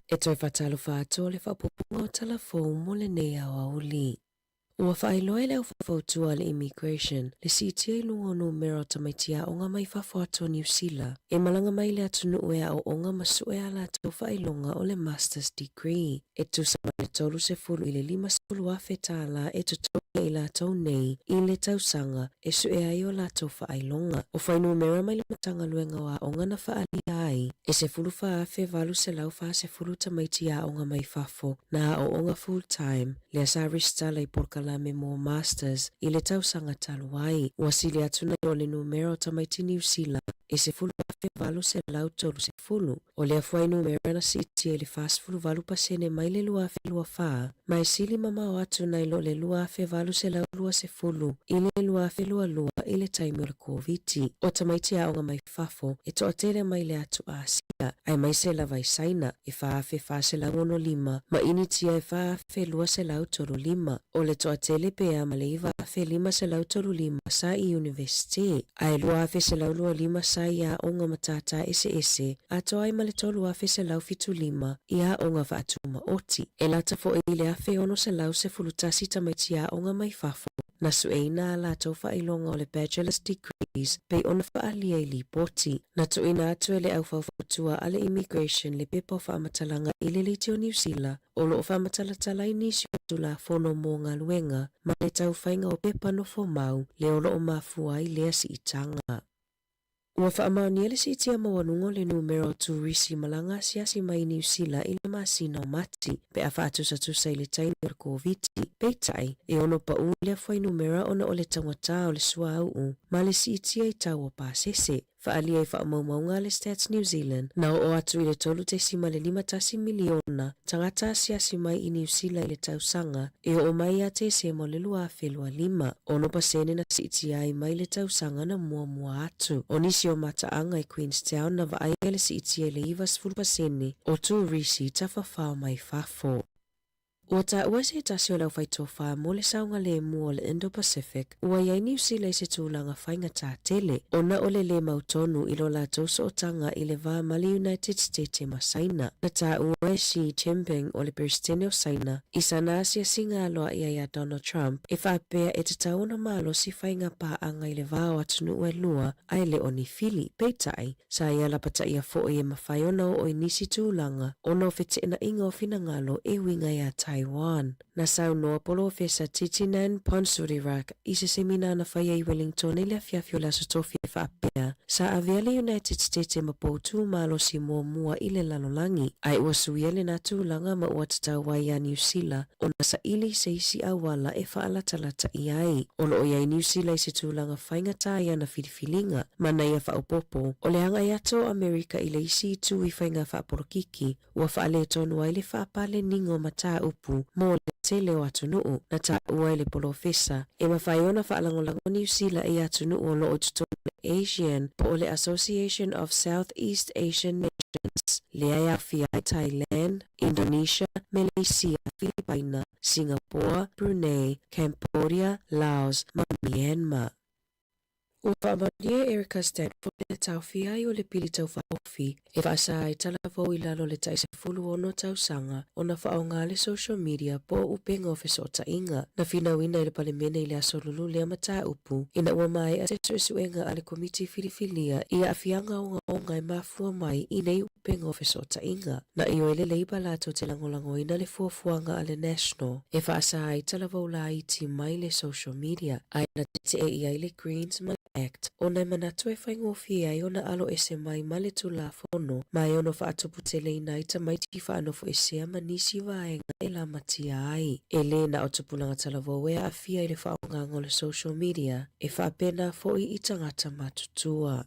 E toe faatalofa atu o le faaopoopoga o tala fou mo lenei aoauli. Ua faailoa e le aufaufautua a le Immigration le siitia i luga o numera o tamaiti aoga mai fafo atu o Niu Sila e malaga mai i le atunuu e aooga ma sue a latou faailoga o le Masters Degree e tusa ma le 30 i le 50 afe tālā e totogi e i latou nei i le tausaga e sue ai o latou faailoga. O fuainumera mai le Matagaluega o Aoga na faaalia ai e 14,840 tamaiti aoga mai fafo na aooga full time lea sa resitala i polokalame mo Masters i le tausaga talu ai. Ua sili atu nai lo le numera o tamaiti Niu Sila e 10,830. O lea fuainumera na siitia i le 48% mai le 2024, ma e sili mamao atu nai lo le 2820 i le 2022 i le taimi o le Koviti. O tamaiti aoga mai fafo e toatele mai le atu Āsia, aemaise lava i Saina, e 4,465, ma Initia e 4,235. O le toatele pea ma le 9,535 sa i Iunivesite, ae 2,125 sa i aoga matata eseese, atoa ai ma le 3,175 i aoga faatumaoti. E lata foi i le 1,611 tamaiti aoga mai fafo na sueina a latou faailoga o le Bachelor's Degrees pei ona faaalia i lipoti. Na tuuina atu e le aufaufautua a le Immigration le pepa o faamatalaga i le Leitio Niu Sila o lo o faamatalatala ai nisi o Tulafono mo Galuega ma le taufaiga o pepa nofo mau lea o lo o mafua ai lea siitaga. Ua faamaonia le siitia maualuga o le numera o turisi malaga asiasi mai i Niu Sila i le masina o Mati pe a faatusatusa i le taimi o le Koviti. Peitai, e ono paʻu lea fuainumera ona o le taugata o le suauu ma le siitia i tau o pasese. Faaalia i faamaumauga a le Stats New Zealand, na oo atu i le 3.51 miliona tagata asiasi mai i Niu Sila i le tausaga e oo mai ia Tesema o le 2025, 6% na siitia ai mai le tausaga na muamua atu. O nisi o mataaga i Queenstown na vaaia le siitia i le 90% o turisi tafafao mai fafo. Ua taua se tasi o le aufaitofa mo le saogalemu o le Indo-Pacific, ua i ai Niu Sila i se tulaga faigata tele, ona o le lē mautonu i lo latou sootaga i le va ma le United State ma Saina. Na taua e Xi Jinping o le Peresetene o Saina i sana asiasiga aloaia iā Donald Trump e faapea e tatau ona malosi faiga paaga i le va o atunuu e lua ae le o ni fili. Peitai, Sa ia lapataia foi e mafai ona oo i nisi tulaga ona o feteenaiga o finagalo e uiga iā Taiwan. Na saunoa Polofesa Thitinan Pongsudhirak i se semina na faia i Wellington i le afiafi o le Aso Tofi e faapea, sa avea le United States ma poutū malosi muamua i le lalolagi, ae ua suia lena tulaga ma ua tatau ai iā Niu Sila ona saili i se isi auala e faalatalata i ai. O lo o i ai Niu Sila i se tulaga faigata i ana filifiliga, ma na ia faaopoopo, o le agai atu o Amerika i le isi itu i faiga faapolokiki, ua faaletonu ai le faapaleniga o mataupu mo le tele o atunuu. Na taua e le polofesa, e mafai ona faalagolago Niu Sila i atunuu o lo o i totonu o le ASEAN po o le Association of South East Asian Nations, lea e aofia ai Thailand, Indonesia, Malaysia, Filipaina, Singapoa, Brunei, Cambodia, Laos ma Myanmar. Ua faamaonia e Erica Stanford le taofia ai o le pili taufaaofi e faasa ai talavou i lalo o le tai 16 tausaga ona faaaoga le social media po o upega o fesootaiga. Na finauina i le Palemene i le aso lulu lea mataupu ina ua maea se suesuega a le Komiti Filifilia i aafiaga ogaoga e mafua mai i nei upega o fesootaiga. Na ioe le Labour latou te lagolagoina le fuafuaga a le National e faasa ai talavou laiti mai le social media, ae na tetee i ai le Greens ma le Act ona e manatu e faigofie ai ona alo ese mai ma le Tulafono ma e ono faatuputeleina ai tamaiti faanofoesea ma nisi vaega e lamatia ai. E lē na o tupulaga talavou e aafia i le faaaogaga o le social media, e faapena foi i tagata matutua.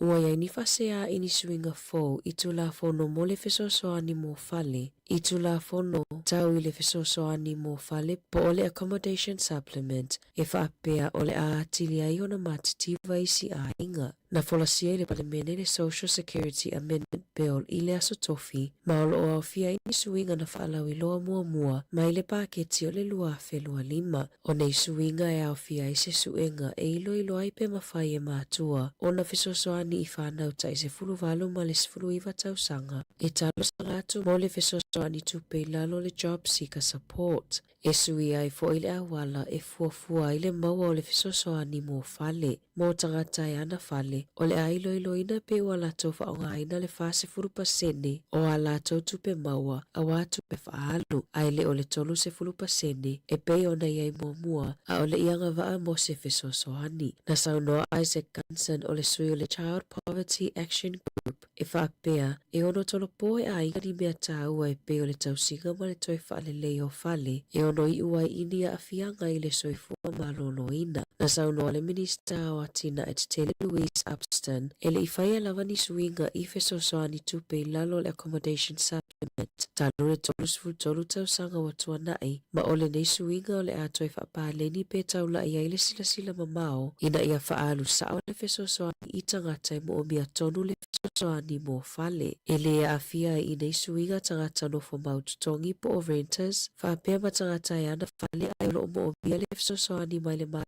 Ua i ai ni faasea i ni suiga fou i Tulafono mo le Fesoasoani mo Fale. I Tulafono tau i le fesoasoani mo fale po o le Accommodation Supplement e faapea o le a atili ai ona matitiva isi aiga. Na folasia i le Palemene le Social Security Amendment Bill i le Aso Tofi, ma o lo o aofia ai ni suiga na faalauiloa muamua mai le paketi o le 2025. O nei suiga e aofia ai se suega e iloilo ai pe mafai e matua ona fesoasoani i fanau tai 18 ma le 19 tausaga e talosaga atu mo le fesoasoani tupe i lalo o le Job Seeker Support. E suia ai foi le auala e fuafua ai le maua o le fesoasoani mo fale, mo tagata e ana fale, o le a iloiloina pe ua latou faaaogaina le 40% o a latou tupe maua aua tupe faaalu, ae le o le 30% e pei ona i ai muamua, a o le i agavaa mo se fesoasoani. Na saunoa Isaac Gunson o le sui o le Child Poverty Action Group, E faapea, e ono tolopo e aiga ni mea tāua e pei o le tausiga ma le toe faalelei o fale e ono iu ai i ni aafiaga i le soifua maloloina. Na saunoa le Minisita o Atinae Tetele Louise Upston, e le i faia lava ni suiga i fesoasoani tupe i lalo o le Accommodation Supplement talu le 33 tausaga ua tuanai, ma o lenei suiga o le a toe faapaleni pe taula'i ai le silasila mamao ina ia faaalu sao le fesoasoani i tagata e moomia tonu le fesoasoani mo fale. E lē aafia ai i nei suiga tagata nofo mau totogi po o renters, faapea ma tagata e ana fale ae o lo o moomia le fesoasoani mai le Malo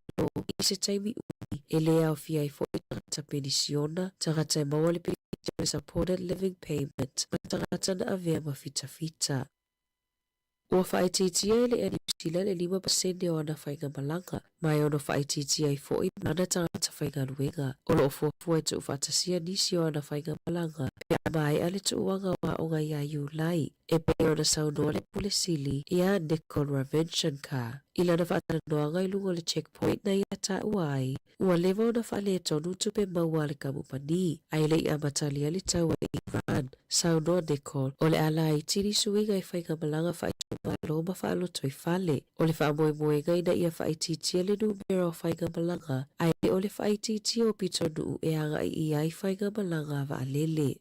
i se taimi umi, e lē aofia ai foi tagata penisiona, tagata e maua le penisione Supported Living Payment, ma tagata na avea ma fitafita. Ua faaitiitia e le Air New Zealand le 5% o ana faigamalaga, ma e ono faaitiitia ai foi ma ana tagata faigaluega. O lo o fuafua e tuufaatasia nisi o ana faigamalaga pe a maea le tuuaga o aoga iā Iulai, e pei ona saunoa le Pule Sili ia Nicole Ravinshankar i lana faatalanoaga i luga o le Checkpoint na ia taua ai Ua leva ona faaletonu tupe maua a le kamupani, ae le i amatalia le taua i Iran. Saunoa Nicole, o le a laiti ni suiga i faigamalaga faaitumalo ma faalotoifale. O le faamoemoega ina ia faaitiitia le numera o faigamalaga, ae le o le faaitiitia o pitonuu e agai i ai faigamalaga a vaalele.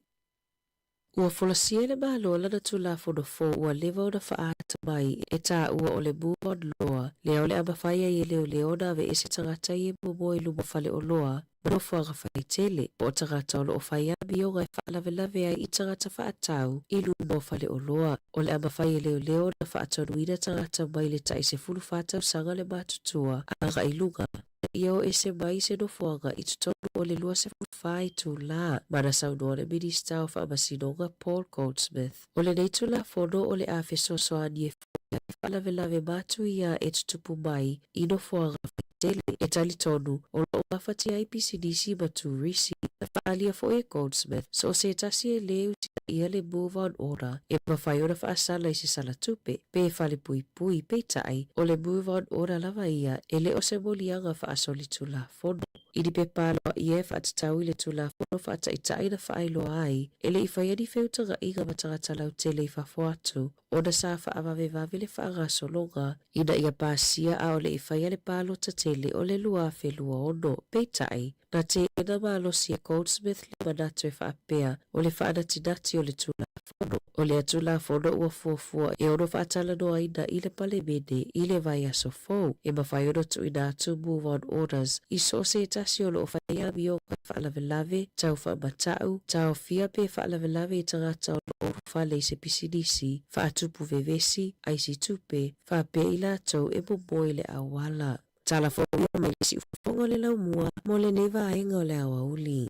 Ua folasia e le Malo lana Tulafono fou ua leva ona faaata mai e taua o le Move On Law, lea o le a mafai ai e leoleo ona aveese tagata ia e momoe i luma o faleoloa ma nofoaga faitele, po o tagata o lo o fai amioga e faalavelave ai i tagata faatau i luma o faleoloa. O le a mafai e leoleo ona faatonuina tagata mai le tai 14 tausaga le matutua agai i luga. Ia o ese mai se nofoaga i totonu o le 24 itulā, ma na saunoa le Minista o Faamasinoga Paul Goldsmith. O lenei Tulafono o le a fesoasoani e foia ai faalavelave matuia e tutupu mai i nofoaga faitele e talitonu o lo o gafatia ai pisinisi ma turisi. Na faaalia foi e Goldsmith so o se tasi e lē usitaia le Move On Order e mafai ona faasala i se sala tupe pe falepuipui, peitai, o le Move On Order lava ia e le o se moliaga faasolitulafono. I ni pepa aloaia e faatatau i le Tulafono Faataitai na faailoa ai, e le i faia ni feutagaiga ma tagata lautele i fafo atu, ona sa faavavevave le faagasologa ina ia pasia a o le i faia le palota tele o le 2026. Peitai, Na teena malosi e Goldsmith le manatu e faapea o le faanatinati o le Tulafono. O lea Tulafono ua fuafua e ono faatalanoaina i le Palemene i le vaiaso fou, e mafai ona tuuina atu Move On Orders i so o se tasi o lo o fai amioga e faalavelave, tau faamatau, taofia pe faalavelave i tagata o lo o ulufale i se pisinisi, faatupu vevesi, aisi tupe, faapea i latou e momoe i le auala. Tala fou ia mai le siufofoga o le laumua mo lenei vaega o le aoauli.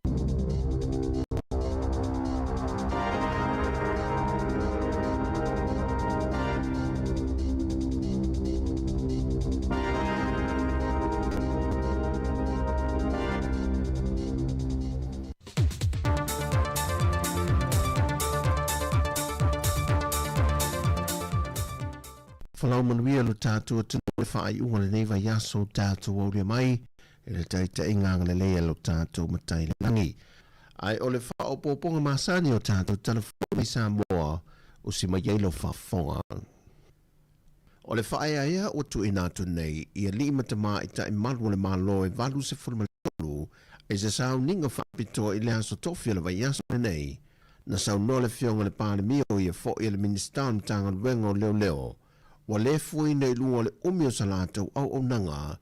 Folau manuia lo tatou atunuu i le faaiuga o lenei vaiaso tatou aulia mai i le taitaiga agalelei a lo tatou Matai i le Lagi. Ae o le faaopoopoga masani o tatou tala fou mai Samoa, usi mai ai lau faafofoga. O le faaeaea ua tuuina atu nei i alii ma tamaitai malu o le Malo e 83 i se sauniga faapitoa i le aso tofi o le vaiaso lenei. Na saunoa le Afioga i le Palemia o ia foi o le Minisita o le Matagaluega o Leoleo, ua le fuaina i luga o le umi o sa latou auaunaga,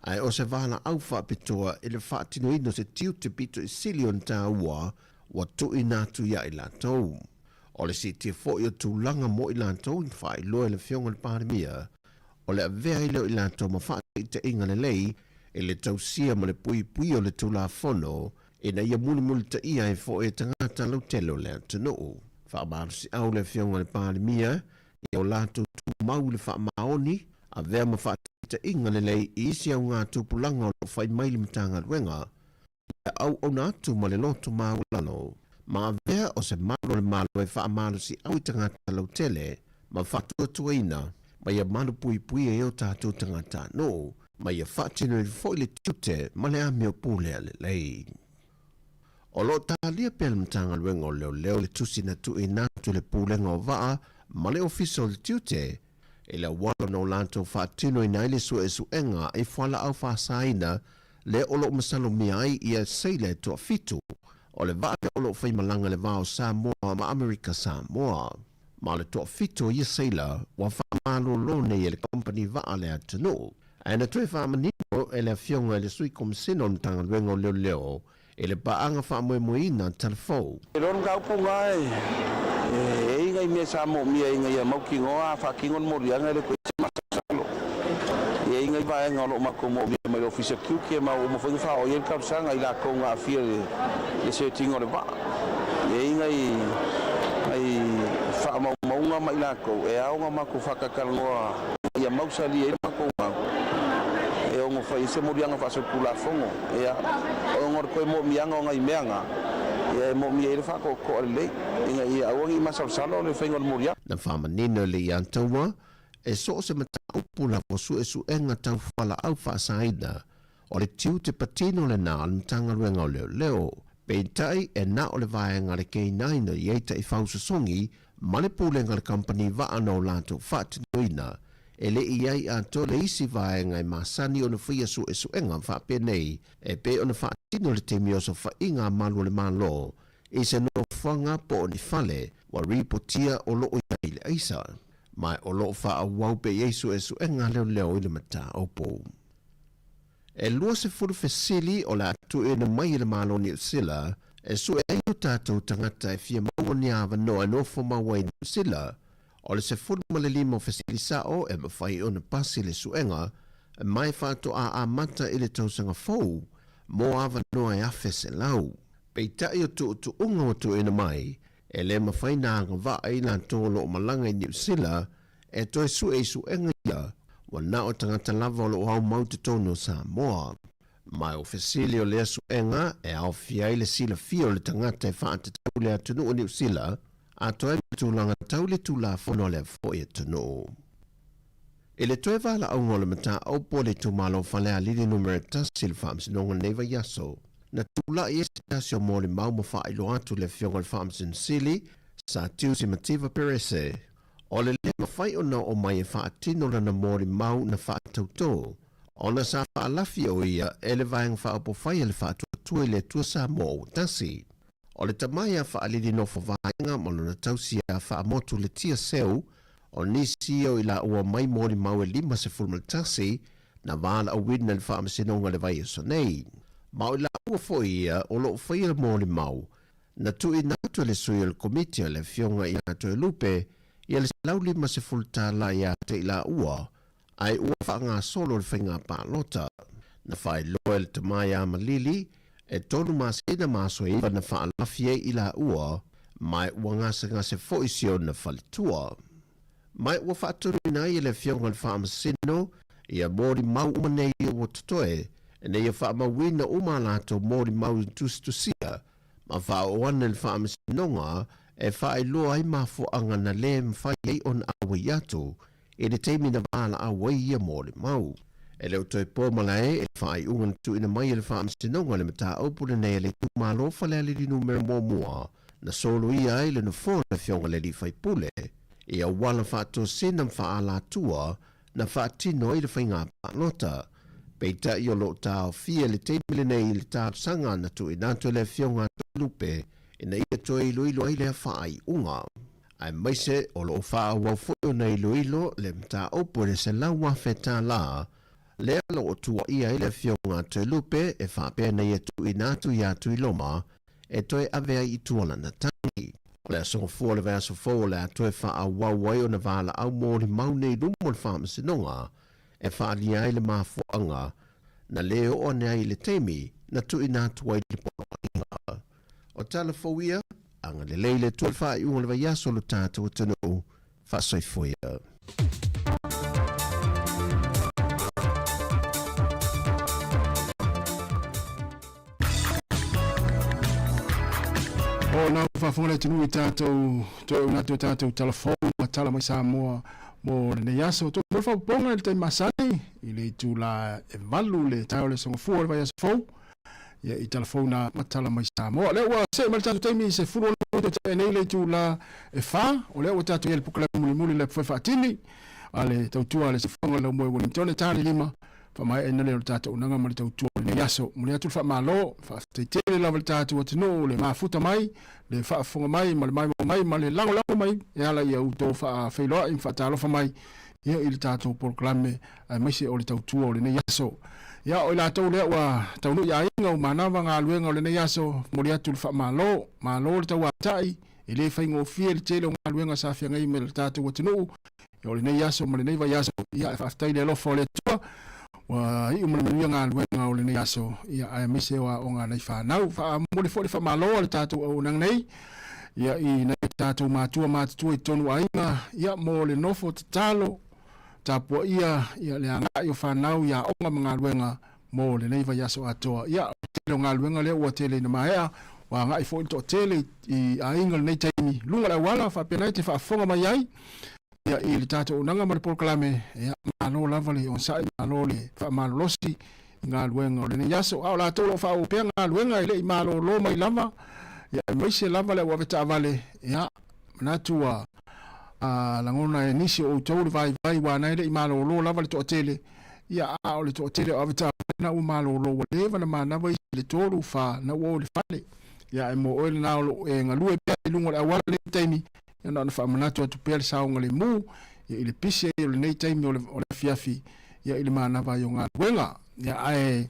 ae o se valaau faapitoa i le faatinoina o se tiute pito i sili ona taua ua tuuina atu ia i latou. O le siitia foi o tulaga mo i latou na faailoa e le Afioga i le Palemia, o le avea ai lea o i latou ma faataitaiga lelei i le tausia ma le puipuia o le Tulafono ina ia mulimulitaia ai foi e tagata lautele o le atunuu. Faamalosiau le Afioga i le Palemia i o latou tumau i le faamaoni, avea ma faataitaiga lelei i isi augatupulaga o lo o fai mai le Matagaluega, ia auauna atu ma le loto maualalo, ma avea o se malu o le Malo e faamalosiau i tagata lautele ma faatuatuaina ma ia malupuipuia ai o tatou tagatanuu, ma ia faatinoina foi le tiute ma le amio pulea lelei. O lo o talia pea le Matagaluega o Leoleo le tusi na tuuina atu i le Pulega o Vaa ma le Ofisa o le Tiute i le auala na o latou faatinoina ai le suesuega i fualaau faasaina lea o lo o masalomia ai ia seila e toafitu o le vaa lea o lo o faimalaga i le va o Samoa ma Amerika Samoa. Ma o le toafitu o ia seila ua faamalolo nei e le kamupani vaa a le atunuu. Ae na toe faamanino e le Afioga i le Sui Komisena o le Matagaluega o Leoleo i le paaga faamoemoeina talafou. E loa le mataupu lena e i ai nai mea sa moomia ina ia mautinoa a faatino le moliaga e le toe ese masalosalo. E i ai nai vaega o lo o matou moomia mai le Ofisa Tiute ma ua uma foi ona faaoo i ai le talosaga i latou na aafia i le search-ina o le vaa. E i ai nai nai faamaumauga ma i latou e ao ona matou faatatalanoa ina ia mausali ai le matou mau e ono fai ai se moliaga faasolitulafono. Ia, ona o le toe moomiaga o nai mea na, ia e moomia ai le faatoatoa lelei ina ia aua ne i masalosalo le faiga o le moliaga. Na faamanino e le Iataua, e so o se mataupu lava o suesuega tau fualaau faasaina, O le tiute patino lena o le Matagaluega o Leoleo. Peitai, e na o le vaega a le K9 i ai taifau sosogi ma le pulega a le kamupani vaa na o latou faatinoina. E le i ai atoa le isi vaega e masani ona faia suesuega faapenei e pei ona faatino i le taimi o osofaiga a malu o le Malo i se nofoaga po o ni fale ua ripotia o lo o i ai le aisa. Ma o lo o faaauau pea i ai suesuega a leoleo i le mataupu. E 20 fesili o le a tuuina mai e le Malo o Niu Sila e sue ai o tatou tagata e fia maua ni avanoa e nofo mau ai i Niu Sila. O le 15 o fesili sao e mafai ona pasi le suega ma e faatoa amata i le tausaga fou mo avanoa e 1,100. Peitai o tuutuuga ua tuuina mai, e le mafai na agavaa i latou o lo o malaga i Niu Sila e toe sue i suega ia, ua na o tagata lava o lo o aumau i totonu o Samoa. Ma o fesili o lea suega e aofia ai le silafia o le tagata e faatatau i le atunuu o Niu Sila, atoa ai ma tulaga tau le Tulafono a lea foi atunuu. I le toe valaauga o le mataupu a le itumalo o Falealili Numera 1 i le Faamasinoga lenei vaiaso, na tulai ai se tasi o molimau ma faailoa atu le Afioga i le Faamasino Sili, Sir Tiusi Mativa Perese, o le le mafai ona oo mai e faatino lana molimau na faatautō, ona sa faalafi o ia e le Vaega Faaopofai a le Faatuatua i le Atua Samoa ua tasi. O le tama ia Faalili Nofo Vaega ma lona tausi ia Faamotu Letia Seu, o nisi ia o i laua mai molimau e 51 na valaauina i le Faamasinoga i le vaiaso nei. Ma o i laua foi ia o lo o faia le molimau Na tuuina atu e le sui o le Komiti a le Afioga ia Toelupe ia le $150 ia te i laua, ae ua faagasolo le faiga palota. Na faailoa e le tama ia Malili, e tolu masina ma aso e iva na faalafi ai i laua, ma ua gasegase foi si ona faletua. Ma ua faatonuina ai e le Afioga i le Faamasino ia molimau uma nei ua totoe, ina ia faamauina uma a latou molimau i tusitusia ma faaoo ane le Faamasinoga e faailoa ai mafuaaga na le mafai ai ona auai atu i le taimi na valaau ai ia molimau. E le o toe po malae i le faaiuga na tuuina mai e le Faamasinoga le mataupu lenei a le itumalo Falealili Numera Muamua na soloia ai le nofoa o le Afioga i le Alii Faipule i auala faatosina ma faaalatua na faatino ai le faiga palota. Peitai o lo o taofia i le taimi lenei le talosaga na tuuina atu e le Afioga a Toelupe ina ia toe iloilo ai lea faaiuga. Aemaise o lo o faaauau foi ona iloilo le mataupu i le $100,000 lea o lo o tuuaia ai le Afioga a Toelupe e faapea na ia tuuina atu iā Tuiloma e toe ave ai i tua lana tagi. O le aso Gafua o le vaiaso fou o le a toe faaauau ai ona valaau molimau nei i luma o le Faamasinoga e faaalia ai le mafuaaga na lē oo ane ai i le taimi na tuuina atu ai le poloaiga. O tala fou ia, agalelei le Atua i le faaiuga o le vaiaso o lo tatou atunuu. Faasoifua ia. O nā faafofoga le atunuu i tatou toe una atu tatou tala fou ma tala mai Samoa mo lenei aso. Toe mo le faaopoopoga i le taimi masani i le itula e 8 le taeao o le aso Gafua o le vaiaso fou ia i tala fou na ma tala mai Samoa. O lea ua see mai le tatou taimi i se 16 minute tea nei le itula e 4. O lea ua tatou i ai i le polokalame mulimuli le foe faatini a le tautua a le sifofoga o le Laumoe Wellington e tali lima faamaeaina lea o le tatou auaunaga ma le tautua o lenei aso. Momoli atu le faamalo, faafetai tele lava i le tatou atunuu le mafuta mai, le faafofoga mai ma le maimoa mai ma le lagolago mai e ala i a outou faafeiloai ma faatalofa mai ia i le tatou polokalame aemaise o le tautua o lenei aso. Ia, o i latou lea ua taunuu i aiga ua manava galuega o lenei aso, momoli atu le faamalo, malo le tauatai, e le faigofie le tele o galuega sa feagai ma le tatou atunuu ia o lenei aso ma lenei vaiaso. Ia, e faafetai i le alofa o le Atua ua iu ma le manuia galuega o lenei aso, ia aemaise o aoga a nai fanau. Faamomoli foi le faamalo a le tatou auaunaga nei ia i nai o tatou matua matutua i totonu o aiga, ia mo le nofo tatalo tapuaia ia le agai o fanau i aoga ma galuega mo lenei vaiaso atoa. Ia, o le tele o galuega lea ua tele ina maea, ua agai foi le toatele i aiga i lenei taimi, luga o le auala, faapena e te faafofoga mai ai ia i le tatou auaunaga ma le polokalame. Ia, malo lava le onosai, malo le faamalolosi i galuega o lenei aso. A o latou o lo o faaauau pea galuega e le i malolo mai lava, ia, aemaise lava le au avetaavale, ia, manatu ua lagona e nisi o outou le vaivai, ua na e le i malolo lava le toatele. Ia, a o le toatele o avetaavale na ua malolo, ua leva na manava isi i le 3, 4, na ua o i le fale. Ia, ae mo oe lena o lo o e galue pea i luga o le auala i lenei taimi, ia na ona faamanatu atu pea le saogalemu, ia, i le pisi ai o lenei taimi o le afiafi, ia, i le manava ai o galuega. Ia, ae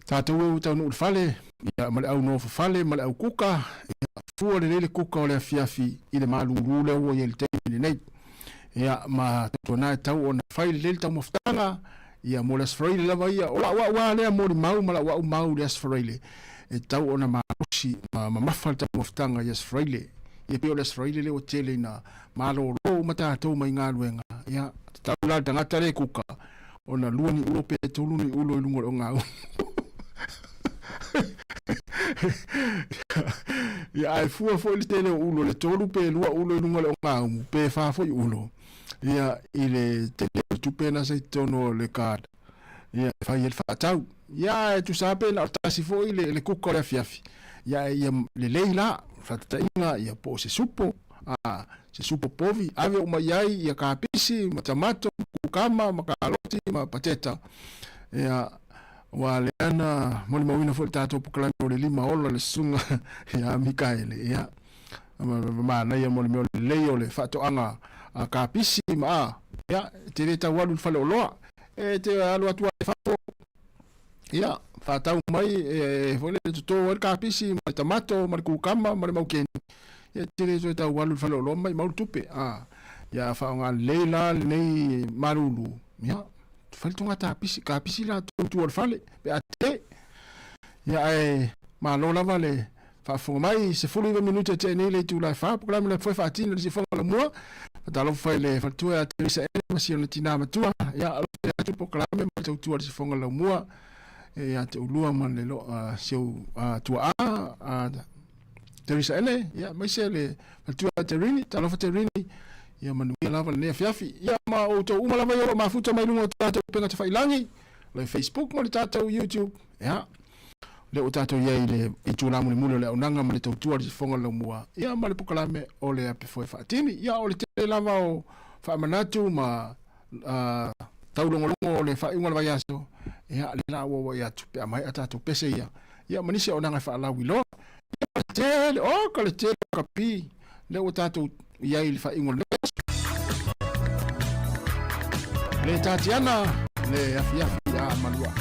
tatou e ua taunuu i le fale, ia, ma le au nofo fale ma le au kuka, ia, fua lelei le kuka o le afiafi i le malulu lea ua i ai i le taimi lenei. Ia, ma tautuana e tau ona fai lelei le taumafataga, ia, mo le Aso Faraile lava ia. O lau au lava lea molimau ma lau au mau i le Aso Faraile, e tau ona malosi ma mamafa le taumafataga i Aso Faraile. Ia, pei o le Aso Faraile lea ua tele ina malolo uma tatou mai galuega, ia, tatau la le tagata lea e kuka ona lua ni ulo pe tolu ni ulo i luga o le ogaumu. Ia, ae fua foi le tele o ulo, le tolu pe lua ulo i luga o le ogaumu, pe fa foi ulo, ia, i le tele o tupe na sa i totonu o le card, ia, e fai ai le faatau. Ia, e tusa lava pe na o le tasi foi le, le kuka o le afiafi, ia, ia lelei la, faataitaiga, ia, po o se supo, a, se supo povi, ave uma i ai ia kapisi ma tamato ma kukama ma kaloti ma pateta. Ia, ua lea na molimauina foi le tatou polokalame o le lima ola le susuga ia Mikaele. Ia, manaia mo le mea o le lelei o le faatoaga a kapisi ma a, ia, e te le tau alu i le faleoloa, e te alu atu lava i fafo, ia, faatau mai e foi lele toto ai le kapisi ma le tamato ma le kukama ma le maukeni. Ia, e te le toe tau alu i le faleoloa ma maumau le tupe. A, ia faaaoga lelei la lenei malulu, ia, fai le tonga tapisi, kapisi la tou tua o le fale, pe a tele. Ia, ae malo lava le faafofoga mai, 19 minute tea nei le itula e 4, polokalame le foe faatino le sifoga o lamua. Faatalofa i le faletua ia Teresa Ene ma si ona tinā matua. Ia, alofa atu le polokalame ma le tautua le sifoga o laumua ia te ulua ma le lo, si ou tuaa Teresa Ene, ia, maise le faletua ia Terini, talofa Terini, ia manuia lava lenei afiafi. Ia, ma outou uma lava ia o lo o mafuta mai luga o tatou upega tafailangi, le Facebook ma le tatou YouTube, ia, lea ua tatou i ai i le itula mulimuli o le auaunaga ma le tautua i le sifoga o le laumua, ia, ma le polokalame o le ape foe faatini. Ia, o le tele lava o faamanatu ma taulogologo o le faaiuga o le vaiaso, ia, lea la ua auai atu pe a maea tatou pese ia, ia, ma nisi auaunaga e faalauiloa. Tele, oka le tele o kapi, lea ua tatou i ai i le faaiuga o lenei aso. Le Tatiana, le afiafi a Malua.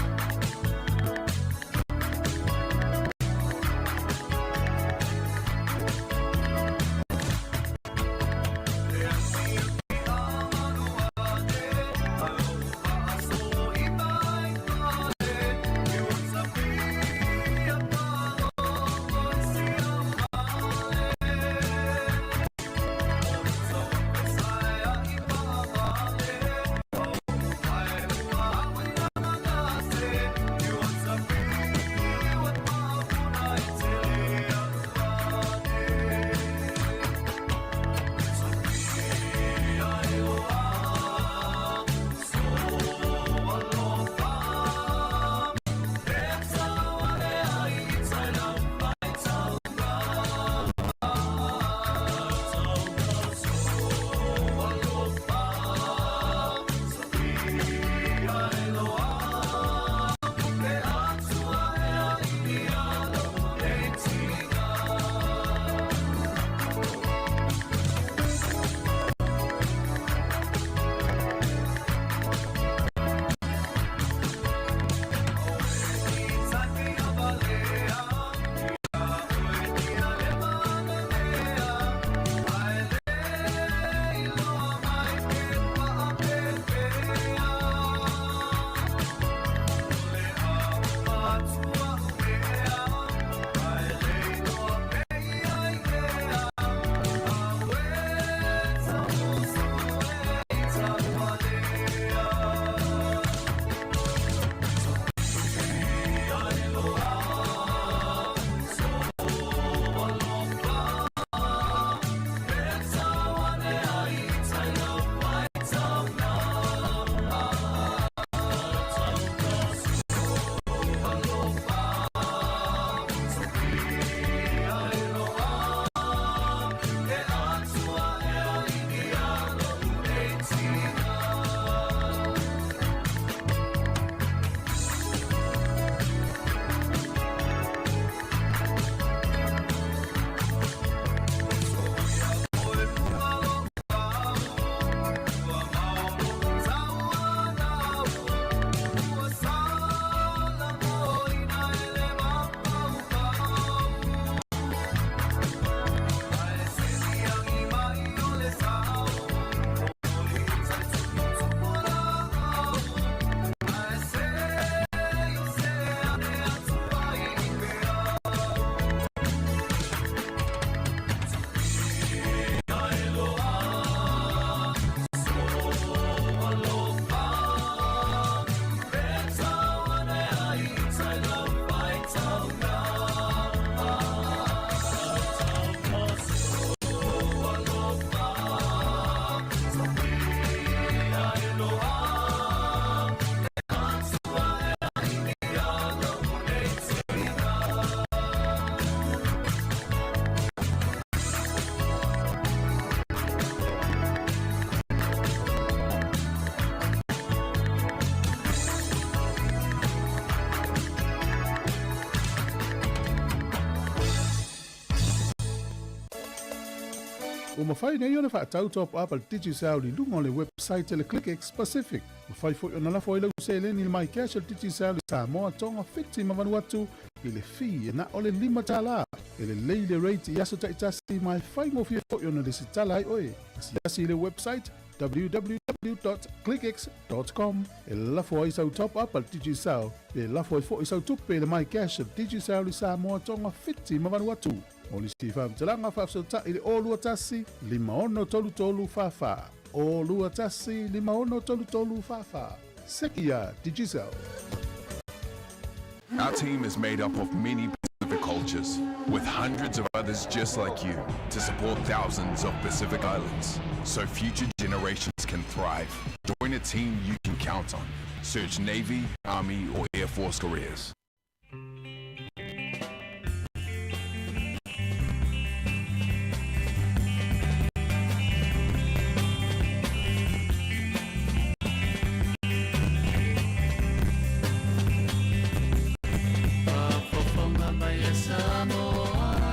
Ua mafai nei ona faatau top up a le Digicel i luga o le website a le ClickX Pacific. Mafai foi ona lafo ai lau seleni i le MyCash a le Digicel i Samoa, Tonga, Fiti ma Vanuatu i le fee e na o le $5. E lelei le rate i aso taitasi ma e faigofie foi ona lesitala ai oe. Asiasi i le website www.clickx.com e lafo ai sau top up a le Digicel pe lafo ai foi sau tupe i le MyCash a le Digicel i Samoa, Tonga, Fiti ma Vanuatu. Mo nisi faamatalaga faafesootai i le 021 5633 44. 021 5633 44. Sekia Digicel. Our team is made up of many Pacific cultures, with hundreds of others just like you to support thousands of Pacific Islands so future generations can thrive. Join a team you can count on. Search Navy, Army, or Air Force careers. Faafofoga mai e Samoa.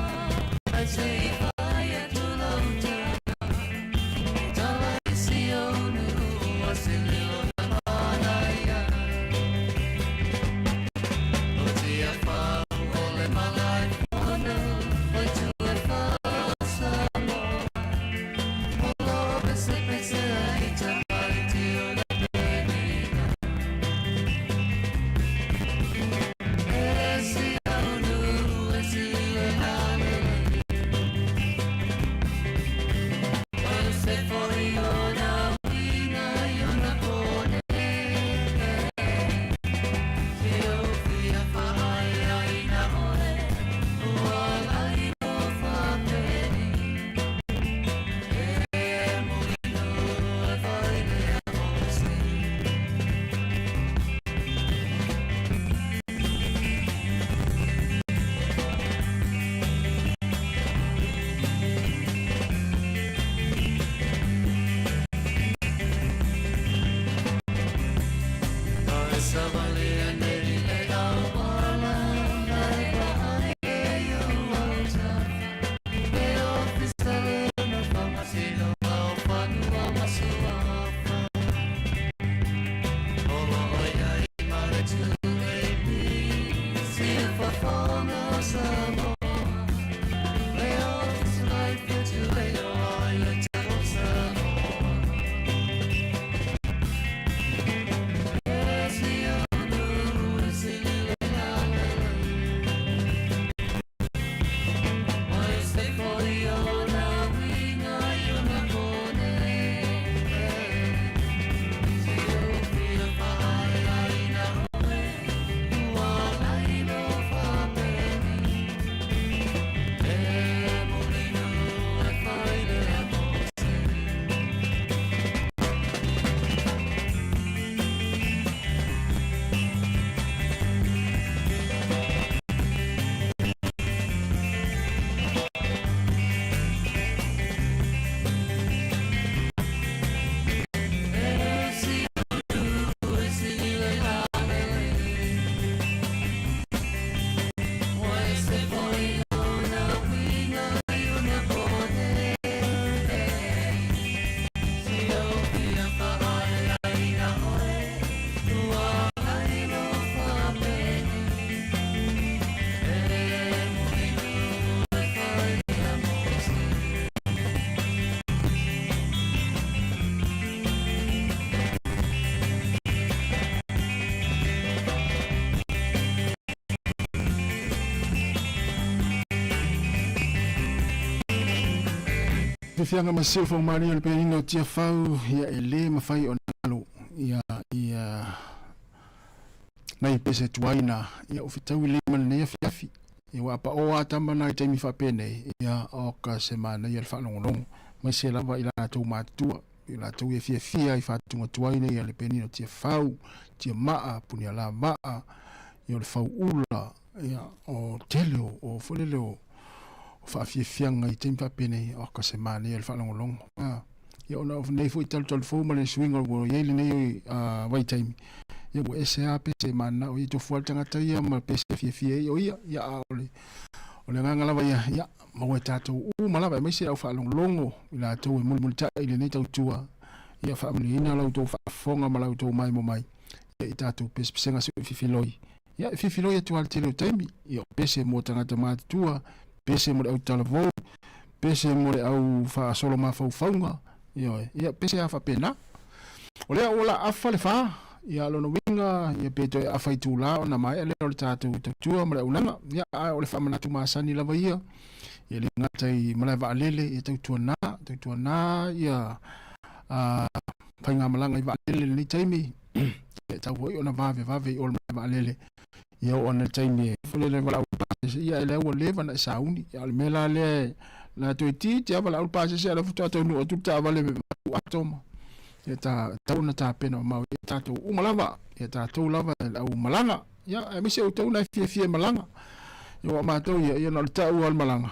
Fiafiaga ma siufogomalie o le penina o Tiafau, ia e lē mafai ona alu ia ia nai pese tuaina ia o fetaui lelei ma lenei afiafi. Ia ua paoa a tama na i taimi faapenei, ia o ka se manaia le faalogologo maise lava i latou matutua, i latou ia fiafia i faatugatuaina ia le penina o Tiafau, Tiamaa, Punialavaa, ia o le Fauula, Ia, o tele o, o foi lele o, o faafiafiaga i taimi faapenei, o ka se manaia le faalogologo. Ah, ia ona o nei foi talutalu fou ma le suiga ua i ai lenei uh, vaitaimi, ia ua ese lava pese mananao ia tofu lava le tagata ia ma pese e fiafia ai o ia, ia a o le, o le agaga lava ia, ia maua e tatou uma lava aemaise le au faalogologo i latou e mulimulitai i lenei tautua, ia faamanuiaina la outou faafofoga ma la outou maemo mai ia i tatou pesepesega se i fifiloi. Ia, e fifiloi atu lava i le tele o taimi, ia o pese mo tagata matutua, pese mo le au talavou, pese mo le au faasolo mafaufauga, ioe, ia pese lava faapena. O lea ua la afa le fa, ia lona uiga, ia pe toe afa itula ona maea lea o le tatou tautua ma le auaunaga. Ia, ae o le faamanatu masani lava ia, ia le gata i malae vaalele, ia tautuana, tautuana ia a faigamalaga i vaalele i lenei taimi, e tatau foi ona vavevave i o i le malae vaalele ia oo ana taimi e foi lele valaau pasese ia e lea ua leva ona e sauni ia o le mea la lea la toeitiiti lava valaau le pasese a o lea faatoa taunuu atu le taavale ato ma ia ta tatau ona tapena mamao ia tatou uma lava ia tatou lava le au malaga ia aemaise outou na e fiafia e malaga ia ua matou ia ia na o le tau lava o le malaga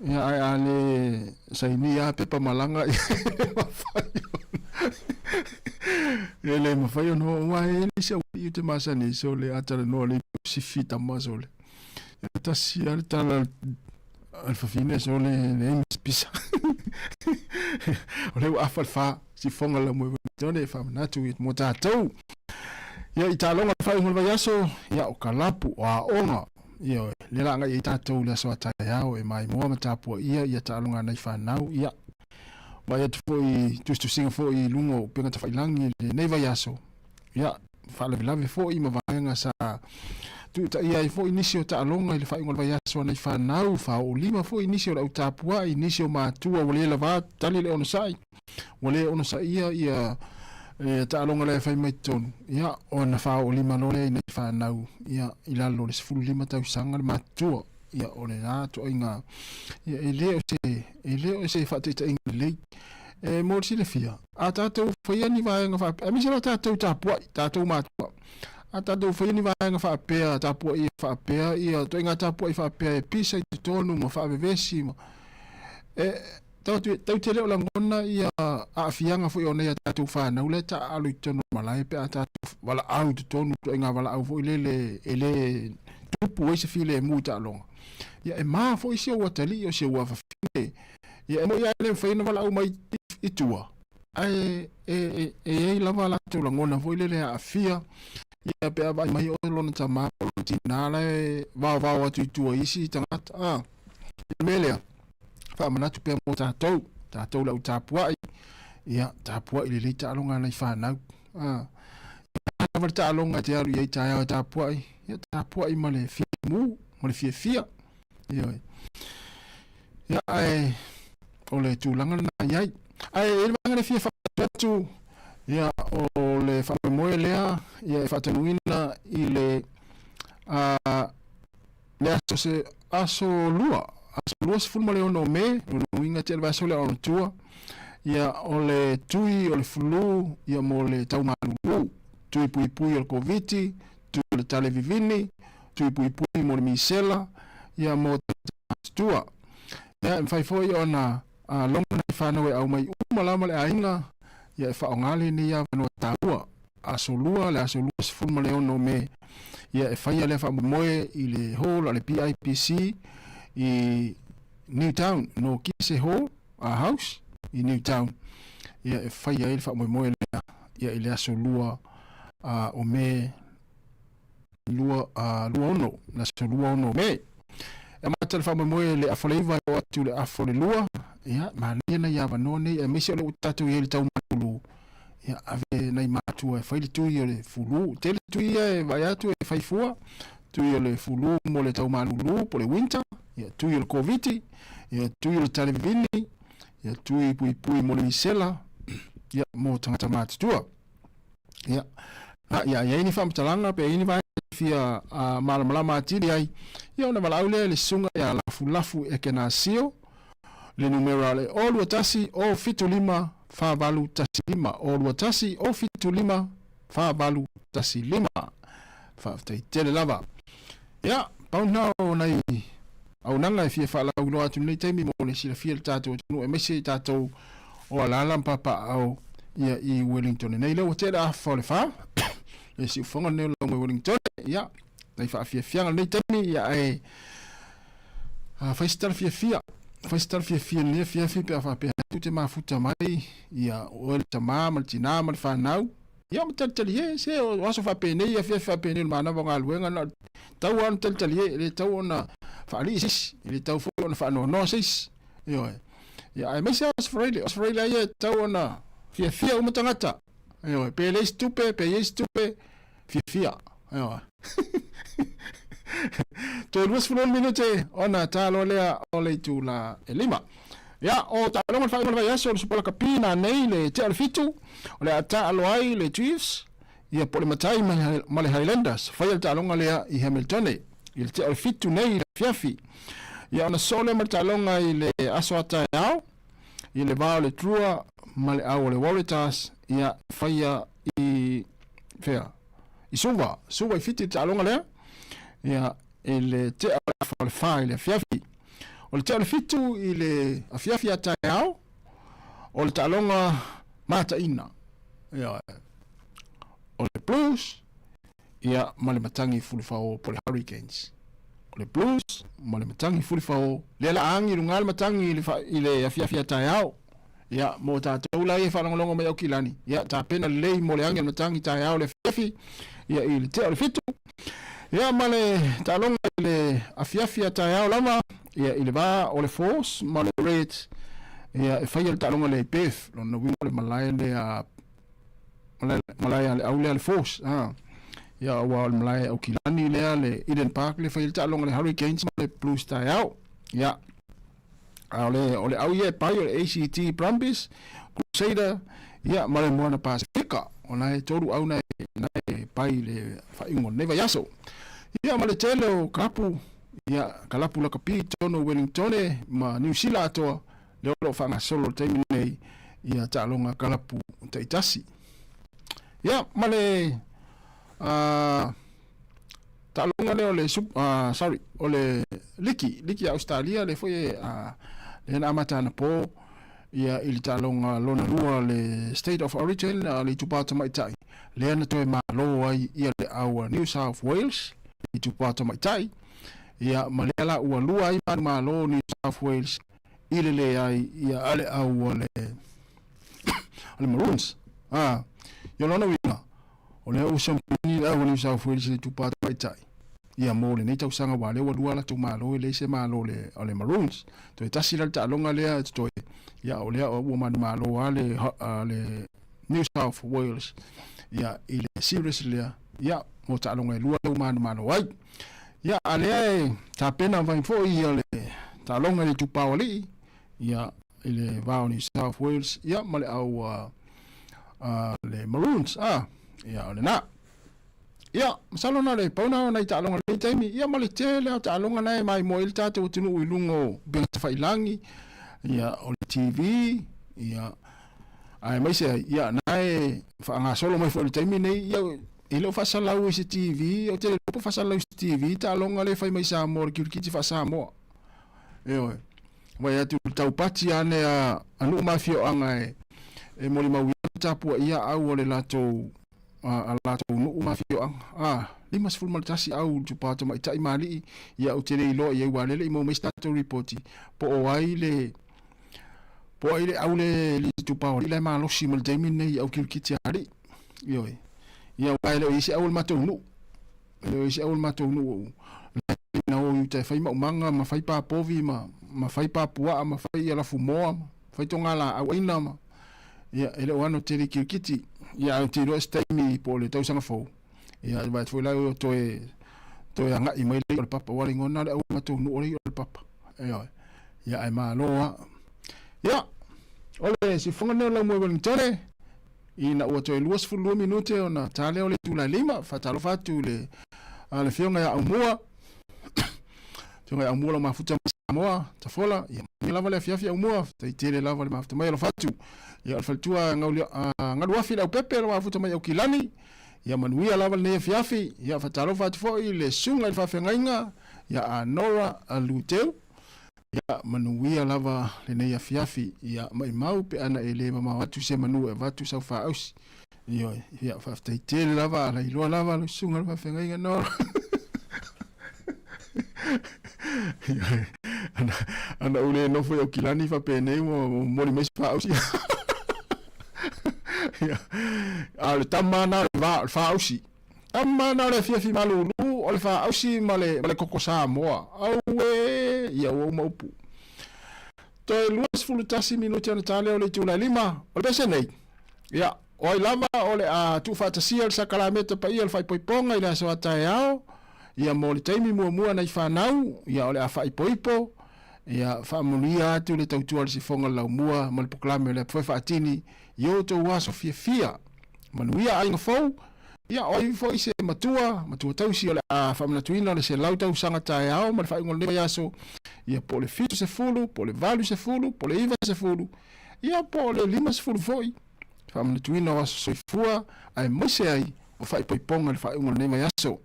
ia ae a le sainia lava pepa malaga ia e mafai ona e le mafai ona oo aua e i ai le isi aualii ou te masani ai sole a talanoa lelei sifi tama sole ia tasi lava le tala a le fafine sole leai ma se pisa o lea ua afa le fa sifoga la moe tone e faamanatu mo tatou ia i taaloga le faaiuga o le vaiaso ia o kalapu o aoga Ioe, lea la agai ai tatou i le aso a taeao e maimoa ma tapuaia ia taaloga a nai fanau, ia, vaai atu foi i tusitusiga foi i luga o upega tafailangi i lenei vaiaso, ia, faalavelave foi ma vaega sa tuutaia ai foi nisi o taaloga i le faaiuga o le vaiaso a nai fanau, faaoolima foi nisi o le au tapuai, nisi o matua ua le lava tali le onosai, ua le onosaia ia e taaloga lea e fai mai totonu, ia, ona faaoolima loa lea i nai fanau, ia, i lalo o le 15 tausaga le matutua, ia, o lena ituaiga, ia, e le o se, e le o se faataitaiga lelei. E mo le silafia, a tatou faia ni vaega faapea, aemaise lava tatou tapuai, tatou matua, a tatou faia ni vaega faapea, tapuai faapea, ia, ituaiga tapuai faapea e pisa i totonu ma faavevesi ma, e, Tatou te le o lagona ia aafiaga foi o nai a tatou fanau la e taaalo i totonu o malae pe a tatou valaau i totonu ituaiga valaau foi lele e le tupu ai se filemu i taaloga. Ia e ma foi si ou atalii o si ou afafine. Ia e moni lava e le mafai ona valaau mai i tua, ae e i ai lava a latou lagona foi lele e aafia ia pe a vaai mai o lona tama po o lona tina la e vaovao atu i tua i isi tagata. A, le mea lea, faamanatu pea mo tatou, tatou le au tapuai, ia tapuai lelei taaloga a nai fanau. A, lava le taaloga e te alu i ai taeao e tapuai, ia tapuai ma le filemu, ma le fiafia. Ioe. Ia, ae o le tulaga lena i ai. Ae i le vaega le fia faamanatu atu, ia, o le faamoemoe lea, ia e faataunuuina i le a, le aso se aso lua, aso 26 o Me, lona uiga tea le vaiaso lea ona tua, ia o le tui o le flu ia mo le tau malulu, tui puipui o le Koviti, tui o le tale vivini, tui puipui mo le misela, ia mo tagata matutua. Ia e mafai foi ona a logo nai fanau e aumai uma lava le aiga, ia e faaaoga lenei avanoa taua. Aso Lua, le aso 26 o Me, ia e faia lea faamoemoe i le hall a le PIPC i Newtown, no Kise Hall a House i Newtown. Ia e faia ai le faamoemoe lea ia i le aso Lua o Me 26, le aso 26 o Me. E amata le faamoemoe le afa o le 9 e oo atu i le afa o le 2, ia, manaia nai avanoa nei, aemaise o lea ua tatou i ai i le tau malulu, ia, ave nai matua e fai le tui o le fulu. Tele tui ia e vaai atu e fai fua, tui o le fulu mo le tau malulu po o le winter, ia, tui o le Koviti, ia, tui o le talevini, Ia tui puipui mo le misela, ia mo tagata matutua. Ia, a, ia i ai ni faamatalaga pe i ai ni vaega e fia a, malamalama atili ai, ia ona valaau lea i le susuga ia Lafulafu Ekenasio, le numera o le 021 075 4815, 021 075 4815. Faafetai tele lava. Ia, pau lena o nai auaunaga e fia faalauiloa atu i lenei taimi mo le silafia e le tatou atunuu aemaise i tatou o alaala ma papaaao ia i Wellington nei. Lea ua tele afa o le fa, le siufofoga lenei o le lauga i Wellington. Ia, nai faafiafiaga lenei taimi, ia ae a fai se tala fiafia, fai se tala fiafia i lenei afiafi pe a faapea atu te mafuta mai, ia oe le tama ma le tinā ma le fanau, Ia ma talitalie, se o aso faapenei, afiafi faapenei o le manava o galuega, na o le tau lava ona talitalie, e le tatau ona faalii se isi, e le tatau foi ona faanoanoa se isi. Ioe. Ia, aemaise lava Aso Faraile, o Aso Faraile lava ia e tatau ona fiafia uma tagata. Ioe, pe leai se tupe, pe i ai se tupe, fiafia. Ioe. Toe 26 minute ona ta loa lea o le itula e 5. Ia, o taaloga o le faaiuga o le vaiaso o le Supa Lakapi nanei le tea o le fitu, o le a taalo ai le Chiefs, ia po o le Matai ma le Highlanders. Faia le taaloga lea i Hamiltone i le tea o le fitu nei i le afiafi. Ia, ona sosoo lea ma le taaloga i le aso a taeao, i le va o le Drua ma le au o le Waratahs, ia, e faia i fea? I Suva, Suva i Fiti le taaloga lea, ia, i le tea o le afa o le fa i le afiafi. O le tea o le fitu i le afiafi a taeao, o le taaloga mataina, ia, o le Blues, ia, ma le matagi fulufao po o le Hurricanes. O le Blues ma le matagi fulufao, lea la agi i luga le matagi i le, i le afiafi a taeao. Ia, mo tatou la ia e faalogologo mai Aukilani, ia, tapena lelei mo le agi o le matagi taeao le afiafi, ia, i le tea o le fitu. Ia, ma le taaloga i le afiafi a taeao lava, ia, i le va o le Force ma le Reds, ia, e faia le taaloga lea i Perth, lona uiga o le malae lea, malae, malae a le au lea le Force, ah. Ia, aua o le malae Aukilani lea, le Eden Park lea e faia le taaloga le Hurricanes ma le Blues taeao. Ia, A o le, o le au ia e pai o le ACT Brumbies, Crusader, ia, ma le Moana Pasifika. O na e tolu au na e, na e pai i le faaiuga o lenei vaiaso. Ia, ma le tele o kalapu, ia, kalapu lakapi i totonu o Wellingtone ma Niu Sila atoa, lea o lo o faagasolo i le taimi nei, ia taaloga kalapu taitasi. Ia, ma le, uh, Taaloga lea o le uh, sorry, o le liki, liki a Australia le foi e uh, lea na amata anapo ia i le taaloga lona lua le State of Origin uh, le itupa tamaitai lea na toe malo ai ia le au a New South Wales itupa tamaitai ia ma lea la ua lua ai malo New South Wales i le leai ia a le au a le a le Maroons. Ah, ia lona uiga O lea ua siamupini le au a New South Wales i le itupa tamaitai ia mo lenei tausaga aua lea ua lua latou malo e leai se malo o le, o le Maroons. Toe tasi la le taaloga lea e totoe, ia o lea ua manumalo lava le, le New South Wales ia i le series lea ia mo taaloga e lua lea ua manumalo ai. Ia a lea e tapena mai foi ia le taaloga i le itupa o alii ia i le va o New South Wales ia ma le au uh, uh, le Maroons ah ia o lena ia masalo na le pau na nai taaloga lenei taimi ia ma le tele o taaloga na e maimoa ai le tatou atunuu i luga o upega tafailangi ia o le TV ia aemaise ai ia na e faagasolo mai foi i le taimi nei ia e le o faasalau i se TV ou te le iloa po o faasalalau i se TV taaloga lea e fai mai Samoa le kirikiti faa-Samoa ioe Vaai atu i le taupati ane a nuu ma afioaga e molimauina le tapuaia au o le latou a latou nuu ma afioaga. A, 51 au itupa tamaitai ma alii, ia ou te le iloa i ai ua lele i maua mai se tatou ripoti po o ai le po o ai le au le le itupa o alii la e malosi mai le taimi lenei i au kirikiti a alii. Ioe. Ia aua e le o i ai se au o le matou nuu. E le o i ai se au o le matou nuu na o i uta e fai maumaga ma fai pā povi ma, ma fai pā puaa ma fai ia lafumoa ma fai toga laau aina ma, ia, e le o ano tele kirikiti. Ia, ae ou te iloa se taimi po o le tausaga fou, ia, e vaai atu foi la o toe, toe agai mai le i'a o le papa, aua o le igoa lena o le au o le matou nuu o le i'a o le papa. Ioe. Ia, ae malo lava. Ia. O le siufofoga lenei o le laumua i Wellingtone, ina ua toe 22 minute ona ta lea o le itula e 5, faatalofa atu i le le afioga ia Aumua, afioga ia Aumua lau mafuta mai Samoa, Tafola, ia manuia lava le afiafi Aumua, faafetai tele lava le mafuta mai alofa atu. Ia o le faletua Galuafi Leaupepe lau mafuta mai Aukilani, ia manuia lava lenei afiafi. Ia faatalofa atu foi i le susuga i le faafeagaiga ia Nora Luteu, Ia manuia lava lenei afiafi, ia maimau pe ana e le mamao atu se manu e avatu sau faaausi. Ioe, ia faafetai tele lava, ala iloa lava lau susuga le faafeagaiga Nora. Ioe, ana, ana ou le nofo i Aukilani faapenei ua momoli mai se faaausi. Ia, a o le tama lena o le va, o le faaausi. Tama na o le afiafi malulu o le faausi ma le, ma le koko Samoa. Auē! Ia ua uma upu. Toe 21 minute ona ta lea o le itula e 5. O le pese nei, ia, o ai lava o le a tuufaatasia le sakalameta paia o le faaipoipoga i le aso a taeao, ia mo le taimi muamua nai fanau, ia o le a faaipoipo, ia faamanuia atu le tautua a le sifoga o le laumua ma le polokalame o le apofoe faatini i o outou aso fiafia. Manuia aiga fou, ia o ai foi se matua, matua tausi o le a faamanatuina le 100 tausaga taeao ma le faaiuga o lenei vaiaso, ia po o le 70, po o le 80, po o le 90, ia po o le 50 foi, faamanatuina o aso soifua aemaise ai o faaipoipoga i le faaiuga o lenei vaiaso.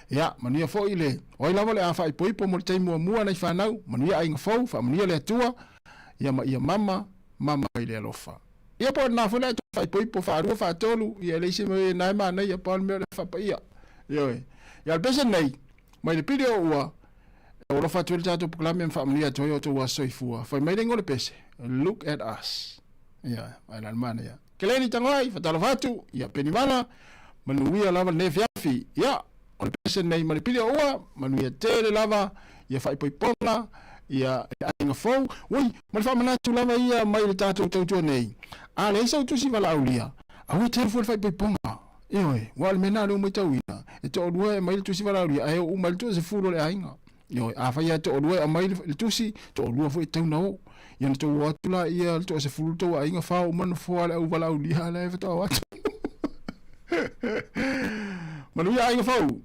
Ia, manuia foi le, o ai lava o le a faaipoipo mo le taimi muamua nai fanau, manuia aiga fou, faamanuia le Atua, ia ma ia mama, mama i le alofa. Ia po o lena foi le a toe faaipoipo faalua faatolu, ia e leai se mea na e manaia, pau le mea o le faapaia. Ioe. Ia o le pese lenei, mai le pili o ua, e alofa atu ai le tatou polokalame ma faamanuia atu ai o outou aso soifua. Fai mai le igoa o le pese, Look at us. Ia, ai la le manaia. Keleni Tagoai, faatalofa atu, ia Penimala, manuia lava lenei afiafi. Ia, o le pese lenei ma le pili o ua, manuia tele lava, ia faaipoipoga, ia aiga fou. Ui, ma le faamanatu lava ia mai le tatou tautua nei. A leai sau tusi valaaulia, aua e te alu fua i le faaipoipoga. Ioe, aua o le mea lena lea ua matauina, e toalua e aumai le tusi valaaulia, ae oo uma i le toasefulu o le aiga. Ioe, afai lava e toalua e aumai le tusi, toalua foi e tatau ona o. Ia ona tou o atu laia le toasefulu le tou aiga, fao uma nofoa o le au valaaulia la e faatoa o atu. Manuia aiga fou!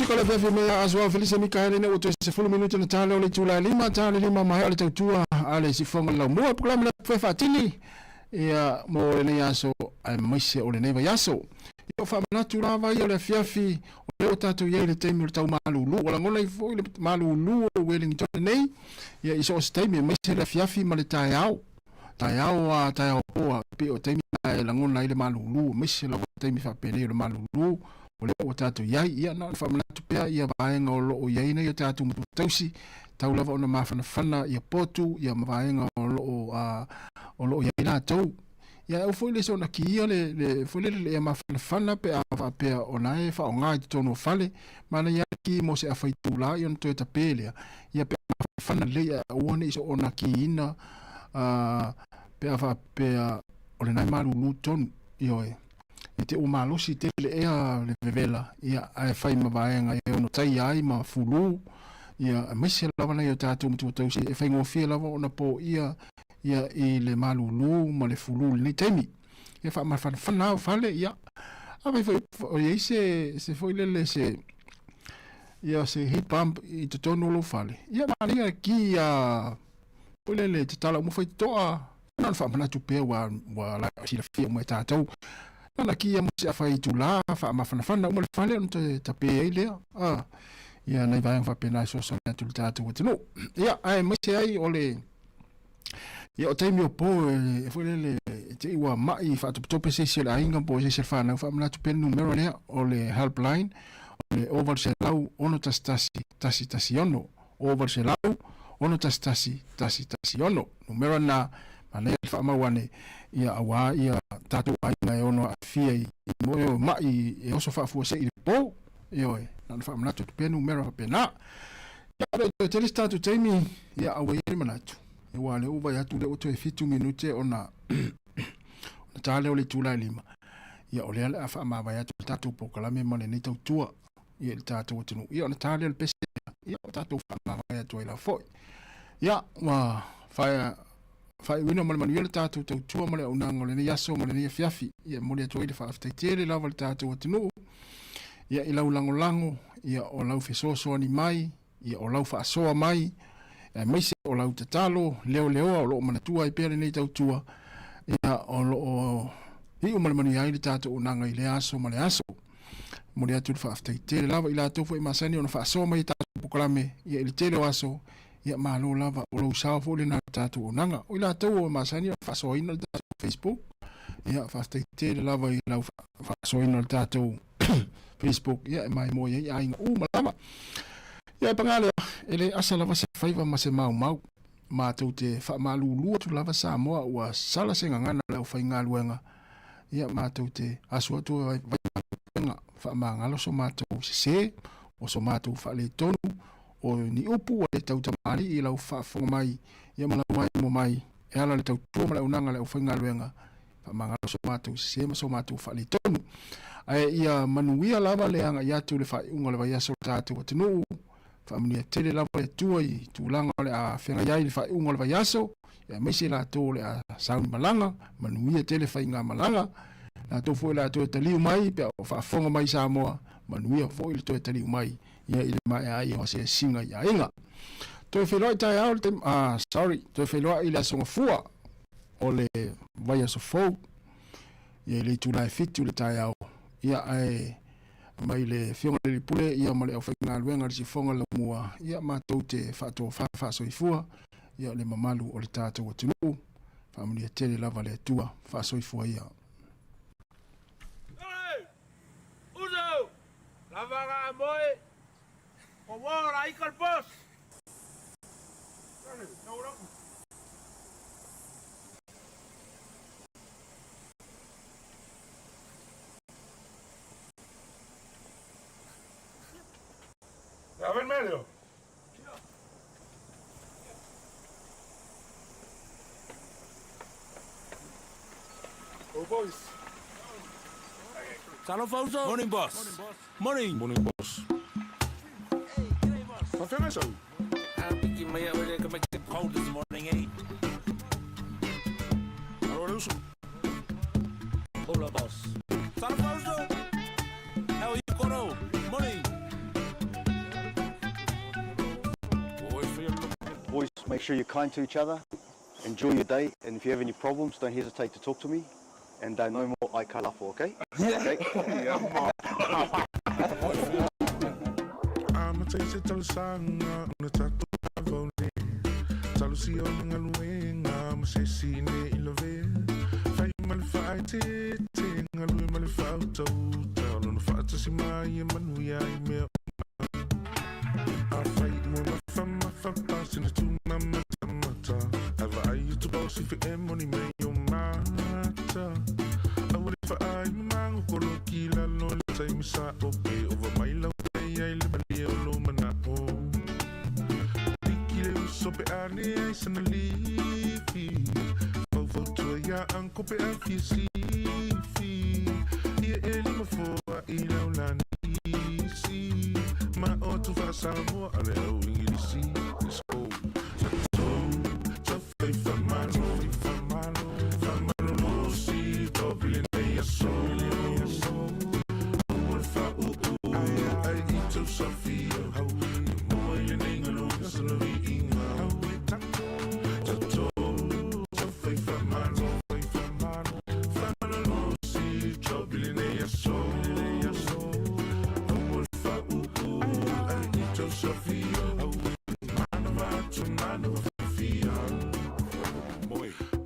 Musika o le afiafi mai a Aso Felise Mikaele ina ua toe 10 minute ona ta lea o le itula e 5, ta le 5 maea o le tautua a le sifoga o le laumua. Polokalame le fai faatini ia mo lenei aso aemaise o lenei vaiaso. Ia o faamanatu lava ia o le afiafi o lea ua tatou i ai i le taimi o le tau malulu. Ua lagona ai foi le malulu o Wellington nei ia i so o se taimi aemaise le afiafi ma le taeao. Taeao a taeao po a pei o taimi na e lagona ai le malulu aemaise lava taimi faapenei o le malulu o lea ua tatou i ai. Ia na ona faamanatu pea ia vaega o lo o i ai nei o tatou matua tausi, tau lava ona mafanafana ia potu ia ma vaega o lo o o lo o i ai latou. Ia e aua foi le soona kiia le le foi lele le ea mafanafana pe a faapea o la e faaaoga i totonu o fale, manaia lava le ki mo se afa itula ia ona toe tape lea. Ia pe a mafanafana lelei ae aua ne i soona kiina pe a faapea o lena e malulu tonu. Ioe. E te ua malosi tele le ea le vevela, ia, ae fai ma vaega e ono taia ai ma fulu, ia, aemaise lava nai o tatou matua tausi e faigofie lava ona poia ia i le malulu ma le fulu i lenei taimi. Ia faamafanafana au fale, ia, afai foi o i ai se, se foi lele se, ia se heat pump i totonu o lou fale, ia manaia ki ia, foi lele tatala uma faitotoa, Na ona faamanatu pea ua, ua la silafia uma e tatou. Na ona kia mo se afa itula, faamafanafana uma le fale ona toe tape ai lea. Ah, ia nai vaega faapena e fesoasoani atu i le tatou atunuu. Ia, aemaise ai o le, ia o taimi o po e, e foi lele, e te i ua mai faatopetope se isi o le aiga po o se isi o le fanau, faamanatu pea le numera lea o le helpline, o le 0800 611 116. 0800 611 116. Numera na, manaia le faamau ane, ia auā ia tatou aiga e ono aafia i moe o ma'i e oso faafuasei i le po. Ioe, na ona faamanatu atu pea numera faapena. Ia, e le o toe tele se tatou taimi, ia aua ia le manatu, aua o lea ua vaai atu o lea ua toe 7 minute ona ona ta lea o le itula e 5. Ia, o lea o le a faamavae atu le tatou polokalame ma lenei tautua. ia i le tatou atunuu. Ia ona ta lea o le pese, ia ua tatou faamavae atu ai lava foi. Ia, ua faaiuina ma le manuia le tatou tautua ma le auaunaga o lenei aso ma lenei afiafi. Ia e momoli atu ai le faafetai tele lava i le tatou atunuu, ia i lau lagolago, ia o lau fesoasoani mai, ia o lau faasoa mai, aemaise o lau tatalo leoleoa o lo o manatua ai pea lenei tautua, ia o lo o iu ma le manuia ai le tatou auaunaga i lea aso ma le aso. Momoli atu le faafetai tele lava i latou foi e masani ona faasoa mai i tatou polokalame ia i le tele o aso, ia malo lava, o lou sao foi lena i le tatou auaunaga. O i latou o masani ona faasoaina le tatou Facebook, ia faafetai tele lava i lau faasoaina o le tatou Facebook, ia e maimoa ai aiga uma lava. Ia e paga lea, e le asa lava se faiva ma se maumau. Matou te faamalulu atu lava Samoa ua sala se gagana a le aufaigaluega. Ia matou te asu atu e vaivaiga, faamagalo so matou sese, o so matou faaletonu, o ni upu ua le tautamalii i lau faafofoga mai, ia ma lau maimoa mai, e ala i le tautua ma le auaunaga a le aufaigaluega, faamagalo so matou sese ma so matou faaletonu. Ae ia manuia lava le agai atu i le faaiuga o le vaiaso o le tatou atunuu. Faamanuia tele lava le Atua i tulaga o le a feagai ai i le faaiuga o le vaiaso, aemaise i latou o le a sauni malaga, manuia tele faigamalaga, latou foi o le a toe taliu mai pe a ua faafofoga mai i Samoa, manuia foi le toe taliu mai ia i le maea ai o asiasiga i aiga. Toe feiloai taeao le taimi, ah, sorry, toe feiloai i le Aso Gafua o le vaiaso fou, ia i le itula e 7 i le taeao, ia ae mai le Afioga i le Alii Pule ia ma le aufaigaluega a le Sifoga Laumua, ia matou te faatofa faasoifua ia le mamalu o le tatou atunuu. Faamanuia tele lava le Atua, faasoifua ia. Uso, lava moe, o la ikal boss. A ver medio. Oh boys. Talofa uso. Morning boss. Morning. Morning boss. Cold this morning, eh? Hola, boss. How are you, Koro? Morning. Make sure you're kind to each other. Enjoy your day, and if you have any problems, don't hesitate to talk to me. And uh, no more aikalafo, okay? Okay. Amata i se talosaga ona tatou vavau nei. Talosia o le galuega ma se isi ne i lavea. Fai ma le faaeteete, galue ma le faautauta, o lona faatasi mai e manuia ai mea uma. Afai ua mafamafa pasene tumamatamata, ae vaai atu boss if e moni mei o mata. Aua le vaai mamago koloki i lalo i le taimi sa'o pe ova mai lau pei ai le malie o lou mana'o. Tiki le uso pe a leai sana lifi, faufautua iā uncle pe a fia sifi. Ia e lima foa'i lau lanisi, ma o atu faa-Samoa a le au Igilisi. Let's go.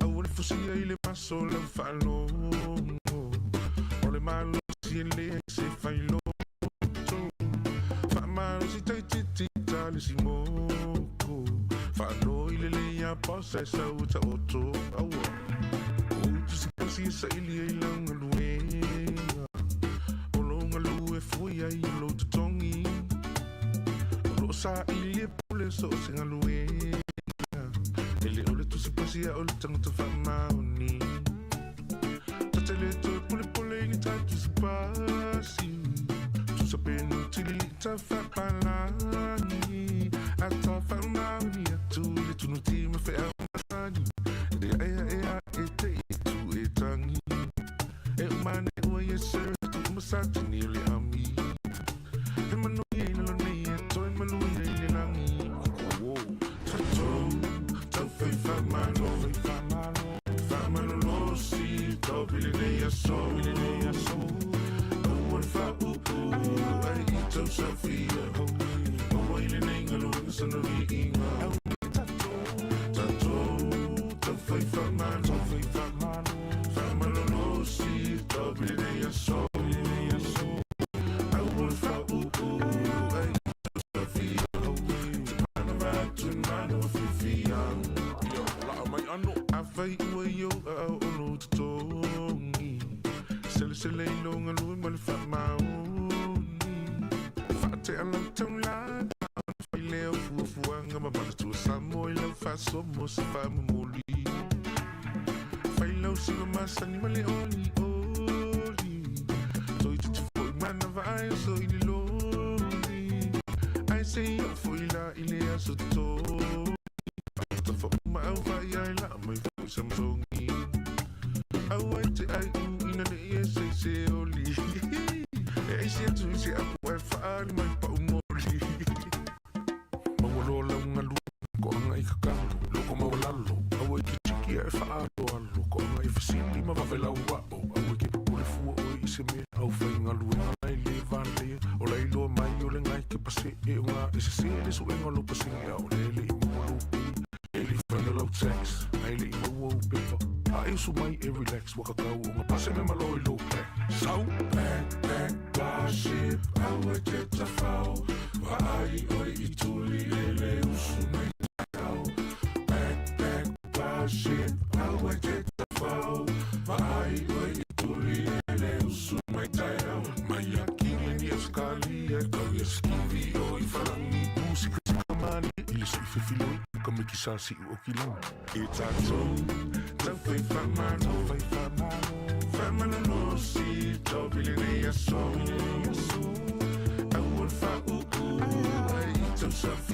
Aua le fusia i le maso o lau faalogo, O le malosi e leai se failoto. Faamalosi taititi ta le simoko, Faanoi lelei iā boss ae sau e taoto. Aua o tusipasi e saili ai lau galuega, O lou galue foi ai o lou totogi. O loo saili e pule so o se galuega, E le o le tusipasi a o le tagata faamaoni. Ta te le toe polepole i ni ta tusipasi, Tusa pe nu tilili ta faapalagi, A ta faamaoni atu i le tunuti ma feau masani, E te aeae ae te i tu e tangi. E uma ane ua yes sir tu uma satini o le ami. He manuia i lalo nei e toe maluia i le lagi. Wo. Tatou, tau fai faamalo, faamalolosi, topi lenei aso. Aua le faauu ai i tau saofia, maua i lenei galuega sana viiga. Tatou, tau fai faamalo, faamalolosi, topi lenei aso. Aua le faauu ai i tau saofia, manava atu e manava fiafia. Afai ua i ou aao o lou totogi, Selesele i lou galue ma le faamaoni. Faatea lau taulaga ona fai lea o fuafuaga ma manatua Samoa i lau faasoa mo se faamomoli. Fai lau siva masani ma le olioli, Toeitiiti foi manava ae oso i le loli. Ae se i oo foi la i le aso togi, Tafauma au vai ai laa mai foi Samsongi. Aua e te aiu ina ne i e se i se oli, E aisi atu i se apu ae faaali mai pau moli. Maua loa lau galu, koaga i kakalo, loko maualalo, aua e te tiki ae faaaloalo, koaga i fesili ma vave lau ao, aua e ke popole fua oe i se mea, au faigaluega e lē valea, o la iloa mai o le gai ke pasee o gā e sesē le suega o lou pasene a o lea e le i maua lou pay, e le i faia lau tax, ae le i maua ou pepa, a e usu mai e relax, ua kakau o ga pase me malo i lou pack. Sau! Back, back, starship, aua e te tafao, vaai oe i tuli e le usu mai taeao. Back, back, starship, aua e te tafao, vaai oe i tuli e le usu mai taeao. Mai Akili ni Ausekalia, kau ia skivi o i Falagi, pusikasika malie i le sui fefiloi, ka mikisa si'u o kilagi. E tatou, tau fai faamalo, faamalolosi, topi lenei aso. Aua le faauu ai i tau saofia.